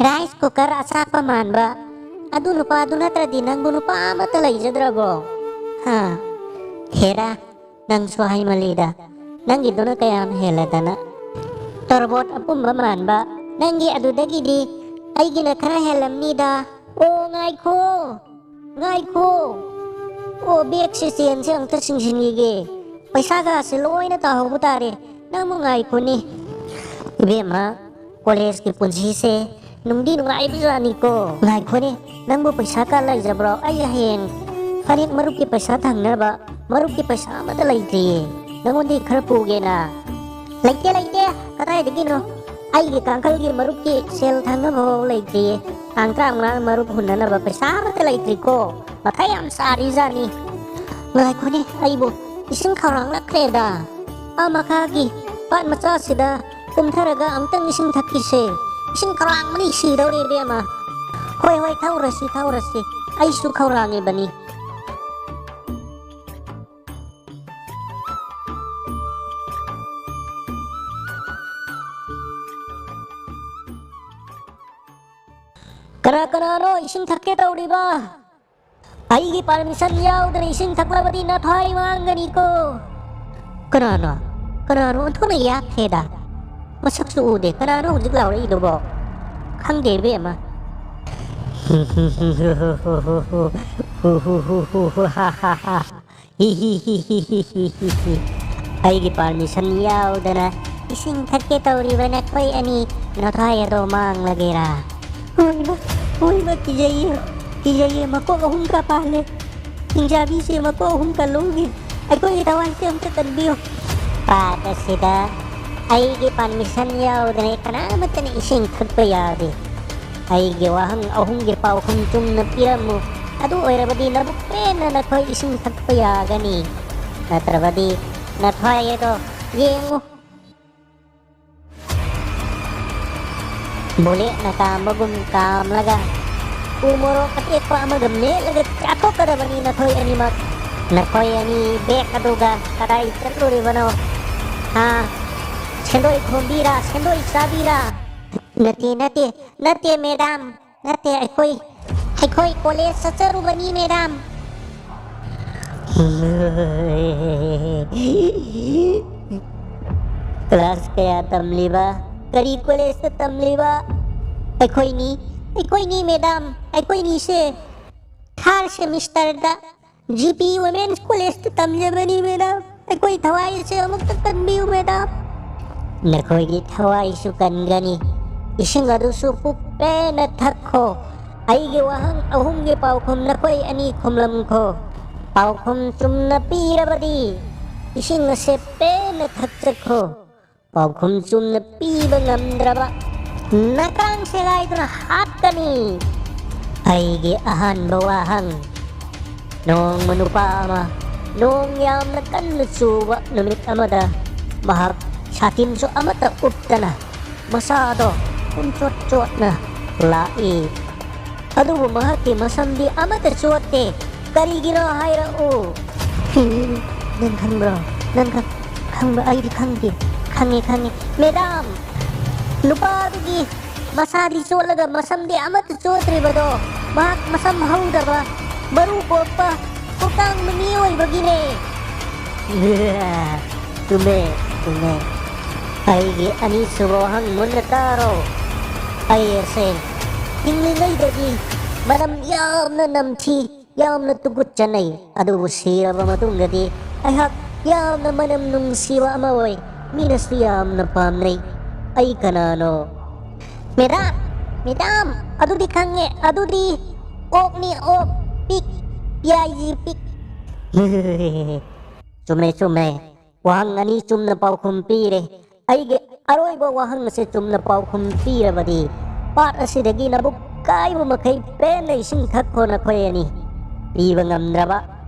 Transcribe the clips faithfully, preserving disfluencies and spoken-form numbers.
Rice cooker ꯑꯆꯥꯛꯄ ꯃꯥꯟꯕ ꯑꯗꯨ ꯅꯨꯄꯥꯗꯨ ꯅꯠꯇ꯭ꯔꯗꯤ ꯅꯪꯕꯨ ꯅꯨꯄꯥ ꯑꯃꯠꯇ ꯂꯩꯖꯗ꯭ꯔꯕꯣ? ꯍꯥ? ꯍꯦꯔꯥ, ꯅꯪꯁꯨ ꯍꯥꯏꯃꯜꯂꯤꯗ꯫ ꯅꯪꯒꯤꯗꯨꯅ ꯀꯌꯥꯝ ꯍꯦꯜꯂꯗꯅ? ꯇꯣꯔꯕꯣꯠ ꯑꯄꯨꯝꯕ ꯃꯥꯟꯕ ꯅꯪꯒꯤ ꯑꯗꯨꯗꯒꯤꯗꯤ ꯑꯩꯒꯤꯅ ꯈꯔ ꯍꯦꯜꯂꯝꯅꯤꯗ꯫ ꯑꯣ, ꯉꯥꯏꯈꯣ! ꯉꯥꯏꯈꯣ! ꯑꯣ, ꯕꯦꯒꯁꯦ, ꯆꯦꯟꯁꯦ ꯑꯝꯇ ꯆꯤꯡꯁꯤꯟꯈꯤꯒꯦ꯫ ꯄꯩꯁꯥꯒꯁꯦ ꯂꯣꯏꯅ ꯇꯥꯍꯧꯕ ꯇꯥꯔꯦ꯫ ꯅꯪꯕꯨ ꯉꯥꯏꯈꯣꯅꯦ꯫ ꯏꯕꯦꯝꯃ, ꯀꯣꯂꯦꯖꯀꯤ ꯄꯨꯟꯁꯤꯁꯦ ꯅꯨꯡꯗꯤ ꯅꯨꯡꯉꯥꯏꯕꯖꯥꯠꯅꯤꯀꯣ꯫ ꯉꯥꯏꯈꯣꯅꯦ, ꯅꯪꯕꯨ ꯄꯩꯁꯥ ꯀ ꯂꯩꯖꯕ꯭ꯔꯣ? ꯑꯩ ꯍꯌꯦꯡ ꯐꯅꯦꯛ ꯃꯔꯨꯞꯀꯤ ꯄꯩꯁꯥ ꯊꯪꯅꯕ ꯃꯔꯨꯞꯀꯤ ꯄꯩꯁꯥ ꯑꯃꯠꯇ ꯂꯩꯇ꯭ꯔꯤꯌꯦ꯫ ꯅꯪꯉꯣꯟꯗꯒꯤ ꯈꯔ ꯄꯨꯒꯦꯅ꯫ ꯂꯩꯇꯦ, ꯂꯩꯇꯦ꯫ ꯀꯗꯥꯏꯗꯒꯤꯅꯣ? ꯑꯩꯒꯤ ꯀꯥꯡꯈꯜꯒꯤ ꯃꯔꯨꯞꯀꯤ ꯁꯦꯜ ꯊꯪꯅꯕꯐꯥꯎ ꯂꯩꯇ꯭ꯔꯤꯌꯦ꯫ ꯇꯥꯡ ꯇꯔꯥꯃꯉꯥ ꯃꯔꯨꯞ ꯍꯨꯟꯅꯅꯕ ꯄꯩꯁꯥ ꯑꯃꯠꯇ ꯂꯩꯇ꯭ꯔꯤꯀꯣ꯫ ꯃꯊꯥ ꯌꯥꯝ ꯁꯥꯔꯤꯖꯥꯠꯅꯤ꯫ ꯉꯥꯏꯈꯣꯅꯦ, ꯑꯩꯕꯨ ꯏꯁꯤꯡ ꯈꯧꯔꯥꯡꯂꯛꯈ꯭ꯔꯦꯗ꯫ ꯑꯥ ꯃꯈꯥꯒꯤ ꯄꯥꯠ ꯃꯆꯥꯁꯤꯗ ꯀꯨꯝꯊꯔꯒ ꯑꯃꯨꯛꯇꯪ ꯏꯁꯤꯡ ꯊꯛꯈꯤꯁꯦ꯫ ꯏꯁꯤꯡ ꯈꯧꯔꯥꯡꯕꯅ ꯁꯤꯗꯧꯔꯦ, ꯏꯕꯦꯝꯃ꯫ ꯍꯣꯏ, ꯍꯣꯏ, ꯊꯧꯔꯁꯤ, ꯊꯧꯔꯁꯤ꯫ ꯑꯩꯁꯨ ꯈꯧꯔꯥꯡꯉꯤꯕꯅꯤ꯫ ꯀꯅꯥ ꯀꯅꯥꯅꯣ ꯏꯁꯤꯡ ꯊꯛꯀꯦ ꯇꯧꯔꯤꯕ? ꯑꯩꯒꯤ ꯄꯥꯔꯃꯤꯁꯟ ꯌꯥꯎꯗꯅ ꯏꯁꯤꯡ ꯊꯛꯂꯕꯗꯤ ꯅꯊ꯭ꯋꯥꯏ ꯃꯥꯡꯒꯅꯤꯀꯣ꯫ ꯀꯅꯥꯅꯣ? ꯀꯅꯥꯅꯣ? ꯑꯣꯟꯊꯣꯛꯅ ꯌꯥꯛꯈ꯭ꯔꯦꯗ꯫ ꯃꯁꯛꯁꯨ ꯎꯗꯦ꯫ ꯀꯅꯥꯅꯣ ꯍꯧꯖꯤꯛ ꯂꯥꯎꯔꯛꯏꯗꯨꯕꯣ? ꯈꯪꯗꯦ, ꯏꯕꯦꯝꯃ꯫ ꯑꯩꯒꯤ ꯄꯥꯔꯃꯤꯁꯟ ꯌꯥꯎꯗꯅ ꯏꯁꯤꯡ ꯊꯛꯀꯦ ꯇꯧꯔꯤꯕ ꯅꯈꯣꯏ ꯑꯅꯤ ꯅꯊ꯭ꯋꯥꯏ ꯑꯗꯣ ꯃꯥꯡꯂꯒꯦꯔꯥ? ꯍꯣꯏꯕ, ꯍꯣꯏꯕ, ꯀꯤꯖꯩꯌꯦ, ꯀꯤꯖꯩꯌꯦ, ꯃꯀꯣꯛ ꯑꯍꯨꯝ ꯀ ꯄꯥꯜꯂꯦ꯫ ꯍꯤꯡꯆꯥꯕꯤꯁꯦ ꯃꯀꯣꯛ ꯑꯍꯨꯝ ꯀ ꯂꯧꯒꯦ꯫ ꯑꯩꯈꯣꯏꯒꯤ ꯊꯋꯥꯏꯁꯦ ꯑꯝꯇ ꯀꯟꯕꯤꯌꯨ꯫ ꯄꯥꯠ ꯑꯁꯤꯗ ꯑꯩꯒꯤ ꯄꯥꯔꯃꯤꯁꯟ ꯌꯥꯎꯗꯅ ꯀꯅꯥꯃꯠꯇꯅ ꯏꯁꯤꯡ ꯊꯛꯄ ꯌꯥꯗꯦ꯫ ꯑꯩꯒꯤ ꯋꯥꯍꯪ ꯑꯍꯨꯝꯒꯤ ꯄꯥꯎꯈꯨꯝ ꯆꯨꯝꯅ ꯄꯤꯔꯝꯃꯨ꯫ ꯑꯗꯨ ꯑꯣꯏꯔꯕꯗꯤ ꯂꯧꯕꯨꯛ ꯄꯦꯟꯅ ꯅꯈꯣꯏ ꯏꯁꯤꯡ ꯊꯛꯄ ꯌꯥꯒꯅꯤ꯫ ꯅꯠꯇ꯭ꯔꯕꯗꯤ ꯅꯊ꯭ꯋꯥꯏ ꯑꯗꯣ ꯌꯦꯡꯉꯨ꯫ ꯕꯨꯂꯦꯠꯅ ꯀꯥꯝꯕꯒꯨꯝ ꯀꯥꯝꯂꯒ ꯎ ꯃꯣꯔꯣꯛ ꯑꯇꯦꯛꯄ ꯑꯃꯒ ꯃꯦꯠꯂꯒ ꯆꯥꯊꯣꯛꯀꯗꯕꯅꯤ ꯅꯈꯣꯏ ꯑꯅꯤꯃꯛ꯫ ꯅꯈꯣꯏ ꯑꯅꯤ ꯕꯦꯛ ꯑꯗꯨꯒ ꯀꯗꯥꯏ ꯆꯠꯂꯨꯔꯤꯕꯅꯣ? ꯍꯥ? ꯁꯦꯟꯗꯣꯏ ꯈꯣꯝꯕꯤꯔꯥ, ꯁꯦꯟꯗꯣꯏ ꯆꯥꯕꯤꯔꯥ? ꯅꯠꯇꯦ, ꯅꯠꯇꯦ, ꯅꯠꯇꯦ, ꯃꯦꯗꯥꯝ꯫ ꯅꯠꯇꯦ, ꯑꯩꯈꯣꯏ, ꯑꯩꯈꯣꯏ ꯀꯣꯂꯦꯖ ꯆꯠꯆꯔꯨꯕꯅꯤ, ꯃꯦꯗꯥꯝ꯫ ꯀ꯭ꯂꯥꯁ ꯀꯌꯥ ꯇꯝꯂꯤꯕ? ꯀꯔꯤ ꯀꯣꯂꯦꯖꯇ ꯇꯝꯂꯤꯕ? ꯑꯩꯈꯣꯏꯅꯤ, ꯑꯩꯈꯣꯏꯅꯤ, ꯃꯦꯗꯥꯝ, ꯑꯩꯈꯣꯏꯅꯤꯁꯦ ꯊꯥꯔ ꯁꯦꯃꯤꯁꯇꯔꯗ ꯖꯤ ꯄꯤ ꯋꯨꯃꯦꯟꯁ ꯀꯣꯂꯦꯖꯇ ꯇꯝꯖꯕꯅꯤ, ꯃꯦꯗꯥꯝ꯫ ꯑꯩꯈꯣꯏ ꯊꯋꯥꯏ ꯑꯁꯦ ꯑꯃꯨꯛꯇ ꯀꯟꯕꯤꯌꯨ, ꯃꯦꯗꯥꯝ꯫ ꯅꯈꯣꯏꯒꯤ ꯊꯋꯥꯏꯁꯨ ꯀꯟꯒꯅꯤ꯫ ꯏꯁꯤꯡ ꯑꯗꯨꯁꯨ ꯄꯨꯛ ꯄꯦꯟꯅ ꯊꯛꯈꯣ꯫ ꯑꯩꯒꯤ ꯋꯥꯍꯪ ꯑꯍꯨꯝꯒꯤ ꯄꯥꯎꯈꯨꯝ ꯅꯈꯣꯏ ꯑꯅꯤ ꯈꯨꯝꯂꯝꯈꯣ꯫ ꯄꯥꯎꯈꯨꯝ ꯆꯨꯝꯅ ꯄꯤꯔꯕꯗꯤ ꯏꯁꯤꯡ ꯑꯁꯦ ꯄꯦꯟꯅ ꯊꯛꯆꯈꯣ꯫ ꯄꯥꯎꯈꯨꯝ ꯆꯨꯝꯅ ꯄꯤꯕ ꯉꯝꯗ꯭ꯔꯕ ꯅꯀ꯭ꯔꯥꯡ ꯁꯦꯒꯥꯏꯗꯨꯅ ꯍꯥꯠꯀꯅꯤ꯫ ꯑꯩꯒꯤ ꯑꯍꯥꯟꯕ ꯋꯥꯍꯪ꯫ ꯅꯣꯡꯃ ꯅꯨꯄꯥ ꯑꯃ ꯅꯣꯡ ꯌꯥꯝꯅ ꯀꯟꯅ ꯆꯨꯕ ꯅꯨꯃꯤꯠ ꯑꯃꯗ ꯃꯍꯥꯛ ꯁꯥꯇꯤꯟꯁꯨ ꯑꯃꯠꯇ ꯎꯞꯇꯅ ꯃꯁꯥꯗꯣ ꯄꯨꯝꯆꯣꯠ ꯆꯣꯠꯅ ꯂꯥꯛꯏ꯫ ꯑꯗꯨꯕꯨ ꯃꯍꯥꯛꯀꯤ ꯃꯁꯝꯗꯤ ꯑꯃꯠꯇ ꯆꯣꯠꯇꯦ꯫ ꯀꯔꯤꯒꯤꯅꯣ ꯍꯥꯏꯔꯛꯎ꯫ ꯅꯪ ꯈꯪꯕ꯭ꯔꯣ? ꯅꯪ ꯈꯪ-, ꯈꯪꯕ꯭ꯔꯥ? ꯑꯩꯗꯤ ꯈꯪꯗꯦ꯫ ꯈꯪꯉꯦ, ꯈꯪꯉꯦ꯫ ꯃꯦꯗꯥꯝ, ꯅꯨꯄꯥꯗꯨꯒꯤ ꯃꯁꯥꯗꯤ ꯆꯣꯠꯂꯒ ꯃꯁꯝꯗꯤ ꯑꯃꯠꯇ ꯆꯣꯠꯇ꯭ꯔꯤꯕꯗꯣ, ꯃꯍꯥꯛ ꯃꯁꯝ ꯍꯧꯗꯕ, ꯃꯔꯨ ꯀꯣꯛꯄ, ꯀꯣꯛꯇꯥꯡꯕ ꯃꯤ ꯑꯣꯏꯕꯒꯤꯅꯦ꯫ ꯆꯨꯝꯃꯦ, ꯆꯨꯝꯃꯦ꯫ ꯑꯩꯒꯤ ꯑꯅꯤꯁꯨꯕ ꯋꯥꯍꯪ ꯃꯨꯟꯅ ꯇꯥꯔꯣ꯫ ꯑꯩ ꯑꯁꯦ ꯍꯤꯡꯂꯤꯉꯩꯗꯗꯤ ꯃꯅꯝ ꯌꯥꯝꯅ ꯅꯝꯊꯤ, ꯌꯥꯝꯅ ꯇꯨꯀꯠꯆꯅꯩ꯫ ꯑꯗꯨꯕꯨ ꯁꯤꯔꯕ ꯃꯇꯨꯡꯗꯗꯤ ꯑꯩꯍꯥꯛ ꯌꯥꯝꯅ ꯃꯅꯝ ꯅꯨꯡꯁꯤꯕ ꯑꯃ ꯑꯣꯏ꯫ ꯃꯤꯅꯁꯨ ꯌꯥꯝꯅ ꯄꯥꯝꯅꯩ꯫ ꯑꯩ ꯀꯅꯥꯅꯣ? ꯃꯦꯗꯥꯝ, ꯃꯦꯗꯥꯝ, ꯑꯗꯨꯗꯤ ꯈꯪꯉꯦ꯫ ꯑꯗꯨꯗꯤ ꯑꯣꯛꯅꯤ, ꯑꯣꯛ꯫ ꯄꯤꯛ, ꯄꯤ ꯑꯥꯏ ꯖꯤ, ꯄꯤꯛ꯫ ꯆꯨꯝꯃꯦ, ꯆꯨꯝꯃꯦ꯫ ꯋꯥꯍꯪ ꯑꯅꯤ ꯆꯨꯝꯅ ꯄꯥꯎꯈꯨꯝ ꯄꯤꯔꯦ꯫ ꯑꯩꯒꯤ ꯑꯔꯣꯏꯕ ꯋꯥꯍꯪ ꯑꯁꯤ ꯆꯨꯝꯅ ꯄꯥꯎꯈꯨꯝ ꯄꯤꯔꯕꯗꯤ, ꯄꯥꯠ ꯑꯁꯤꯗꯒꯤ ꯅꯕꯨꯛ ꯀꯥꯏꯕ ꯃꯈꯩ ꯄꯦꯟꯅ ꯏꯁꯤꯡ ꯊꯛꯈꯣ ꯅꯈꯣꯏ ꯑꯅꯤ꯫ ꯄꯤꯕ ꯉꯝꯗ꯭ꯔꯕ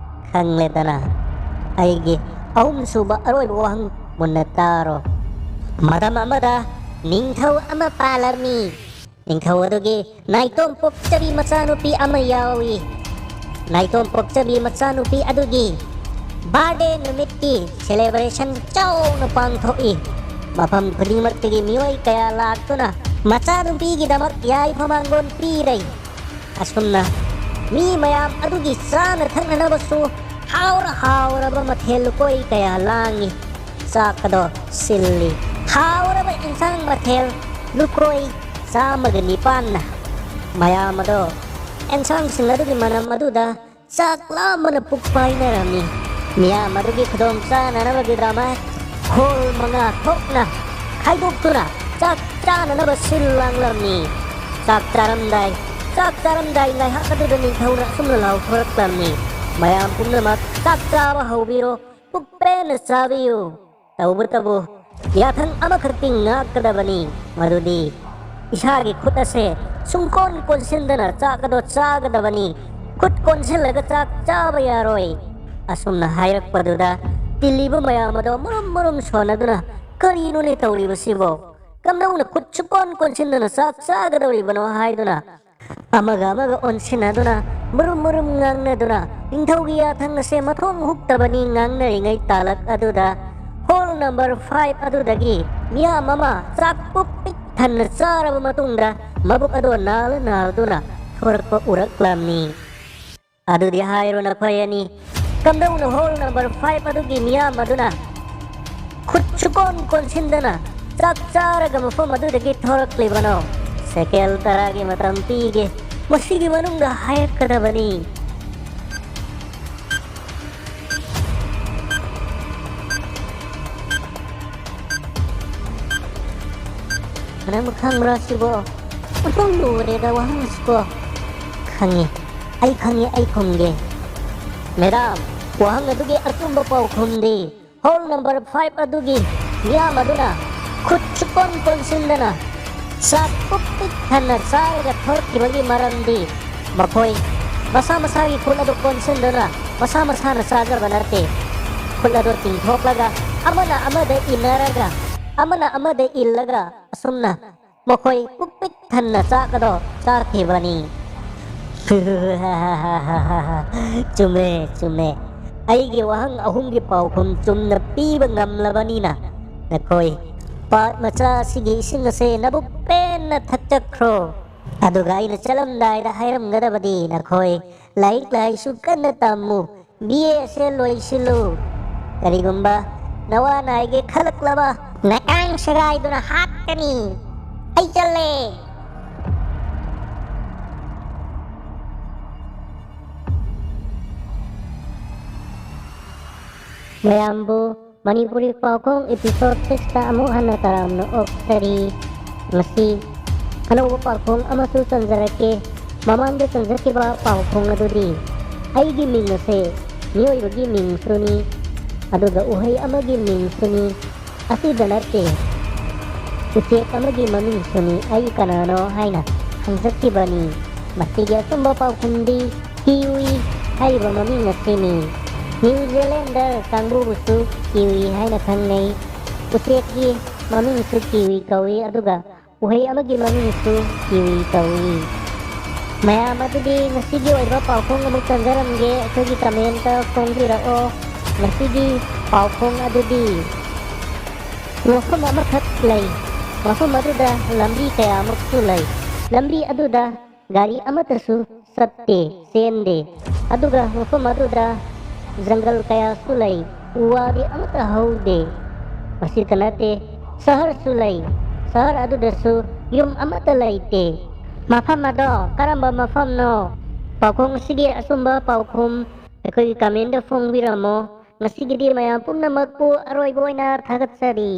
ꯈꯪꯂꯦꯗꯅ꯫ ꯑꯩꯒꯤ ꯑꯍꯨꯝꯁꯨꯕ ꯑꯔꯣꯏꯕ ꯋꯥꯍꯪ ꯃꯨꯟꯅ ꯇꯥꯔꯣ꯫ ꯃꯇꯝ ꯑꯃꯗ ꯅꯤꯡꯊꯧ ꯑꯃ ꯄꯥꯜꯂꯝꯃꯤ꯫ ꯅꯤꯡꯊꯧ ꯑꯗꯨꯒꯤ ꯅꯥꯏꯇꯣꯝ ꯄꯣꯛꯆꯕꯤ ꯃꯆꯥꯅꯨꯄꯤ ꯑꯃ ꯌꯥꯎꯏ꯫ ꯅꯥꯏꯇꯣꯝ ꯄꯣꯛꯆꯕꯤ ꯃꯆꯥꯅꯨꯄꯤ ꯑꯗꯨꯒꯤ ꯕꯥꯔꯗꯦ ꯅꯨꯃꯤꯠꯀꯤ ꯁꯦꯂꯦꯕ꯭ꯔꯦꯁꯟ ꯆꯥꯎꯅ ꯄꯥꯡꯊꯣꯛꯏ꯫ ꯃꯐꯝ ꯈꯨꯗꯤꯡꯃꯛꯇꯒꯤ ꯃꯤꯑꯣꯏ ꯀꯌꯥ ꯂꯥꯛꯇꯨꯅ ꯃꯆꯥꯅꯨꯄꯤꯒꯤꯗꯃꯛ ꯌꯥꯏꯐ ꯃꯥꯡꯒꯣꯜ ꯄꯤꯔꯦ꯫ ꯑꯁꯨꯝꯅ ꯃꯤ ꯃꯌꯥꯝ ꯑꯗꯨꯒꯤ ꯆꯥꯅ ꯊꯛꯅꯅꯕꯁꯨ ꯍꯥꯎꯔ ꯍꯥꯎꯔꯕ ꯃꯊꯦꯜ ꯂꯨꯀꯣꯏ ꯀꯌꯥ ꯂꯥꯡꯉꯤ꯫ ꯆꯥꯛ ꯑꯗꯣ ꯁꯤꯜꯂꯤ꯫ ꯍꯥꯎꯔꯕ ꯏꯟꯁꯥꯡ ꯃꯊꯦꯜ ꯂꯨꯀꯣꯏ ꯆꯥꯝꯃꯒ ꯅꯤꯄꯥꯟꯅ ꯃꯌꯥꯝ ꯑꯗꯣ ꯑꯦꯟꯁꯥꯡꯁꯤꯡ ꯑꯗꯨꯒꯤ ꯃꯅꯝ ꯑꯗꯨꯗ ꯆꯥꯛ ꯂꯥꯝꯕꯅ ꯄꯨꯛ ꯄꯥꯏꯅꯔꯝꯃꯤ꯫ ꯃꯤꯌꯥꯝ ꯑꯗꯨꯒꯤ ꯈꯨꯗꯣꯡ ꯆꯥꯅꯅꯕꯒꯤꯗꯃꯛ ꯍꯣꯜ ꯃꯉꯥ ꯊꯣꯛꯅ ꯈꯥꯏꯗꯣꯛꯇꯨꯅ ꯆꯥꯛ ꯆꯥꯅꯅꯕ ꯁꯤꯜ ꯂꯥꯡꯂꯝꯃꯤ꯫ ꯆꯥꯛ ꯆꯥꯔꯝꯗꯥꯏ, ꯆꯥꯛ ꯆꯥꯔꯝꯗꯥꯏ ꯉꯥꯏꯍꯥꯛ ꯑꯗꯨꯗ ꯅꯤꯡꯊꯧꯅ ꯑꯁꯨꯝꯅ ꯂꯥꯎꯊꯣꯔꯛꯂꯝꯃꯤ, "ꯃꯌꯥꯝ ꯄꯨꯝꯅꯃꯛ ꯆꯥꯛ ꯆꯥꯕ ꯍꯧꯕꯤꯔꯣ, ꯄꯨꯛ ꯄꯦꯟꯅ ꯆꯥꯕꯤꯌꯨ꯫ ꯇꯧꯕꯇꯕꯨ ꯌꯥꯊꯪ ꯑꯃꯈꯛꯇꯤ ꯉꯥꯛꯀꯗꯕꯅꯤ, ꯃꯗꯨꯗꯤ ꯏꯁꯥꯒꯤ ꯈꯨꯠ ꯑꯁꯦ ꯁꯨꯡꯀꯣꯟ ꯀꯣꯟꯁꯤꯟꯗꯅ ꯆꯥꯛ ꯑꯗꯣ ꯆꯥꯒꯗꯕꯅꯤ꯫ ꯈꯨꯠ ꯀꯣꯟꯁꯤꯜꯂꯒ ꯆꯥꯛ ꯆꯥꯕ ꯌꯥꯔꯣꯏ"꯫ ꯑꯁꯨꯝꯅ ꯍꯥꯏꯔꯛꯄꯗꯨꯗ ꯇꯤꯜꯂꯤꯕ ꯃꯌꯥꯝ ꯑꯗꯣ ꯃꯔꯨꯝ ꯃꯔꯨꯝ ꯁꯣꯟꯅꯗꯨꯅ, "ꯀꯔꯤꯅꯣꯅꯦ ꯇꯧꯔꯤꯕꯁꯤꯕꯣ? ꯀꯝꯗꯧꯅ ꯈꯨꯠ ꯁꯨꯀꯣꯟ ꯀꯣꯟꯁꯤꯟꯗꯅ ꯆꯥꯛ ꯆꯥꯒꯗꯧꯔꯤꯕꯅꯣ?" ꯍꯥꯏꯗꯨꯅ ꯑꯃꯒ ꯑꯃꯒ ꯑꯣꯟꯁꯤꯟꯅꯗꯨꯅ, ꯃꯔꯨꯝ ꯃꯔꯨꯝ ꯉꯥꯡꯅꯗꯨꯅ, ꯅꯤꯡꯊꯧꯒꯤ ꯌꯥꯊꯪ ꯑꯁꯦ ꯃꯊꯣꯡ ꯍꯨꯛꯇꯕꯅꯤ ꯉꯥꯡꯅꯔꯤꯉꯩ ꯇꯥꯂꯛ ꯑꯗꯨꯗ ꯍꯣꯜ ꯅꯝꯕꯔ ꯐꯥꯏꯚ ꯑꯗꯨꯗꯒꯤ ꯃꯤꯌꯥꯝ ꯑꯃ ꯆꯥꯛ ꯄꯨꯛ ꯄꯤꯛ ꯊꯟꯅ ꯆꯥꯔꯕ ꯃꯇꯨꯡꯗ ꯃꯕꯨꯛ ꯑꯗꯣ ꯅꯥꯜ ꯅꯥꯜꯗꯨꯅ ꯊꯣꯔꯛꯄ ꯎꯔꯛꯂꯝꯃꯤ꯫ ꯑꯗꯨꯗꯤ ꯍꯥꯏꯔꯣ ꯅꯈꯣꯏ ꯑꯅꯤ, ꯀꯝꯗꯧꯅ ꯍꯣꯜ ꯅꯝꯕꯔ ꯐꯥꯏꯚ ꯑꯗꯨꯒꯤ ꯃꯤꯌꯥꯝ ꯑꯗꯨꯅ ꯈꯨꯠ ꯁꯨꯀꯣꯟ ꯀꯣꯟꯁꯤꯟꯗꯅ ꯆꯥꯛ ꯆꯥꯔꯒ ꯃꯐꯝ ꯑꯗꯨꯗꯒꯤ ꯊꯣꯔꯛꯂꯤꯕꯅꯣ? ꯁꯦꯀꯦꯜ ꯇꯔꯥꯒꯤ ꯃꯇꯝ ꯄꯤꯒꯦ, ꯃꯁꯤꯒꯤ ꯃꯅꯨꯡꯗ ꯍꯥꯏꯔꯛꯀꯗꯕꯅꯤ꯫ ꯅꯪꯕꯨ ꯈꯪꯕ꯭ꯔꯥ ꯁꯤꯕꯣ? ꯑꯣꯟꯊꯣꯛ ꯂꯨꯔꯦꯗ ꯋꯥꯍꯪ ꯑꯁꯤꯀꯣ꯫ ꯈꯪꯉꯤ, ꯑꯩ ꯈꯪꯉꯤ, ꯑꯩ ꯈꯨꯝꯒꯦ꯫ ꯃꯦꯗꯥꯝ, ꯋꯥꯍꯪ ꯑꯗꯨꯒꯤ ꯑꯆꯨꯝꯕ ꯄꯥꯎꯈꯨꯝꯗꯤ ꯍꯣꯜ ꯅꯝꯕꯔ ꯐꯥꯏꯚ ꯑꯗꯨꯒꯤ ꯃꯤꯌꯥꯝ ꯑꯗꯨꯅ ꯈꯨꯠ ꯁꯨꯀꯣꯟ ꯀꯣꯟꯁꯤꯟꯗꯅ ꯆꯥꯛ ꯄꯨꯛ ꯄꯤꯛ ꯊꯟꯅ ꯆꯥꯔꯒ ꯊꯣꯛꯈꯤꯕꯒꯤ ꯃꯔꯝꯗꯤ ꯃꯈꯣꯏ ꯃꯁꯥ ꯃꯁꯥꯒꯤ ꯈꯨꯠ ꯑꯗꯨ ꯀꯣꯟꯁꯤꯟꯗꯨꯅ ꯃꯁꯥ ꯃꯁꯥꯅ ꯆꯥꯖꯕ ꯅꯠꯇꯦ꯫ ꯈꯨꯠ ꯑꯗꯨ ꯇꯤꯡꯊꯣꯛꯂꯒ ꯑꯃꯅ ꯑꯃꯗ ꯏꯟꯅꯔꯒ ꯑꯃꯅ ꯑꯃꯗ ꯏꯜꯂꯒ ꯑꯁꯨꯝꯅ ꯃꯈꯣꯏ ꯄꯨꯛ ꯄꯤꯛ ꯊꯟꯅ ꯆꯥꯛ ꯑꯗꯣ ꯆꯥꯈꯤꯕꯅꯤ꯫ ꯆꯨꯝꯃꯦ, ꯆꯨꯝꯃꯦ꯫ ꯑꯩꯒꯤ ꯋꯥꯍꯪ ꯑꯍꯨꯝꯒꯤ ꯄꯥꯎꯈꯨꯝ ꯆꯨꯝꯅ ꯄꯤꯕ ꯉꯝꯂꯕꯅꯤꯅ ꯅꯈꯣꯏ ꯄꯥꯠ ꯃꯆꯥ ꯑꯁꯤꯒꯤ ꯏꯁꯤꯡ ꯑꯁꯦ ꯅꯕꯨꯛ ꯄꯦꯟꯅ ꯊꯛꯆꯈ꯭ꯔꯣ꯫ ꯑꯗꯨꯒ ꯑꯩꯅ ꯆꯠꯂꯝꯗꯥꯏꯗ ꯍꯥꯏꯔꯝꯒꯗꯕꯗꯤ, ꯅꯈꯣꯏ ꯂꯥꯏꯔꯤꯛ ꯂꯥꯏꯁꯨ ꯀꯟꯅ ꯇꯝꯃꯨ, ꯕꯤ ꯑꯦ ꯑꯦꯁ ꯑꯦꯜ ꯂꯣꯏꯁꯤꯜꯂꯨ꯫ ꯀꯔꯤꯒꯨꯝꯕ ꯅꯋꯥ ꯅꯥꯏꯒꯦ ꯈꯜꯂꯛꯂꯕ, ꯅꯀꯥꯡ ꯁꯦꯒꯥꯏꯗꯨꯅ ꯍꯥꯠꯀꯅꯤ꯫ ꯑꯩ ꯆꯠꯂꯦ꯫ ꯃꯌꯥꯝꯕꯨ ꯃꯅꯤꯄꯨꯔꯤ ꯄꯥꯎꯈꯣꯡ episode six ꯇ ꯑꯃꯨꯛ ꯍꯟꯅ ꯇꯔꯥꯝꯅ ꯑꯣꯛꯆꯔꯤ꯫ ꯉꯁꯤ ꯑꯅꯧꯕ ꯄꯥꯎꯈꯣꯡ ꯑꯃꯁꯨ ꯆꯟꯖꯔꯛꯀꯦ꯫ ꯃꯃꯥꯡꯗ ꯆꯟꯖꯈꯤꯕ ꯄꯥꯎꯈꯣꯡ ꯑꯗꯨꯗꯤ, ꯑꯩꯒꯤ ꯃꯤꯡ ꯑꯁꯦ ꯃꯤꯑꯣꯏꯕꯒꯤ ꯃꯤꯡꯁꯨꯅꯤ, ꯑꯗꯨꯒ ꯎꯍꯩ ꯑꯃꯒꯤ ꯃꯤꯡꯁꯨꯅꯤ꯫ ꯑꯁꯤꯗ ꯅꯠꯇꯦ, ꯎꯆꯦꯛ ꯑꯃꯒꯤ ꯃꯃꯤꯡꯁꯨꯅꯤ ꯑꯩ ꯀꯅꯥꯅꯣ ꯍꯥꯏꯅ ꯍꯪꯖꯈꯤꯕꯅꯤ꯫ ꯃꯁꯤꯒꯤ ꯑꯆꯨꯝꯕ ꯄꯥꯎꯈꯨꯝꯗꯤ ꯀꯤꯋꯤ ꯍꯥꯏꯔꯤꯕ ꯃꯃꯤꯡ ꯑꯁꯤꯅꯤ꯫ ꯅ꯭ꯌꯨ ꯖꯤꯂꯦꯟꯗꯔ ꯀꯥꯡꯕꯨꯕꯨꯁꯨ ꯀꯤꯋꯤ ꯍꯥꯏꯅ ꯈꯪꯅꯩ꯫ ꯎꯆꯦꯛꯀꯤ ꯃꯃꯤꯡꯁꯨ ꯀꯤꯋꯤ ꯀꯧꯏ, ꯑꯗꯨꯒ ꯎꯍꯩ ꯑꯃꯒꯤ ꯃꯃꯤꯡꯁꯨ ꯀꯤꯋꯤ ꯀꯧꯏ꯫ ꯃꯌꯥꯝ ꯑꯗꯨꯗꯤ ꯉꯁꯤꯒꯤ ꯑꯣꯏꯕ ꯄꯥꯎꯈꯣꯡ ꯑꯃꯨꯛ ꯆꯟꯖꯔꯝꯒꯦ, ꯑꯩꯈꯣꯏꯒꯤ comment ꯇ ꯐꯣꯡꯕꯤꯔꯛꯑꯣ꯫ ꯉꯁꯤꯒꯤ ꯄꯥꯎꯈꯣꯡ ꯑꯗꯨꯗꯤ, ꯃꯐꯝ ꯑꯃꯈꯛ ꯂꯩ, ꯃꯐꯝ ꯑꯗꯨꯗ ꯂꯝꯕꯤ ꯀꯌꯥꯃꯨꯛꯁꯨ ꯂꯩ, ꯂꯝꯕꯤ ꯑꯗꯨꯗ ꯒꯥꯔꯤ ꯑꯃꯠꯇꯁꯨ ꯆꯠꯇꯦ, ꯆꯦꯟꯗꯦ꯫ ꯑꯗꯨꯒ ꯃꯐꯝ ꯑꯗꯨꯗ ꯖꯪꯒꯜ ꯀꯌꯥꯁꯨ ꯂꯩ, ꯎ ꯋꯥꯗꯤ ꯑꯃꯠꯇ ꯍꯧꯗꯦ꯫ ꯃꯁꯤꯇ ꯅꯠꯇꯦ, ꯁꯍꯔꯁꯨ ꯂꯩ, ꯁꯍꯔ ꯑꯗꯨꯗꯁꯨ ꯌꯨꯝ ꯑꯃꯠꯇ ꯂꯩꯇꯦ꯫ ꯃꯐꯝ ꯑꯗꯣ ꯀꯔꯝꯕ ꯃꯐꯝꯅꯣ? ꯄꯥꯎꯈꯣꯡ ꯑꯁꯤꯒꯤ ꯑꯆꯨꯝꯕ ꯄꯥꯎꯈꯨꯝ ꯑꯩꯈꯣꯏꯒꯤ comment ꯇ ꯐꯣꯡꯕꯤꯔꯝꯃꯣ꯫ ꯉꯁꯤꯒꯤꯗꯤ ꯃꯌꯥꯝ ꯄꯨꯝꯅꯃꯛꯄꯨ ꯑꯔꯣꯏꯕ ꯑꯣꯏꯅ ꯊꯥꯒꯠꯆꯔꯤ꯫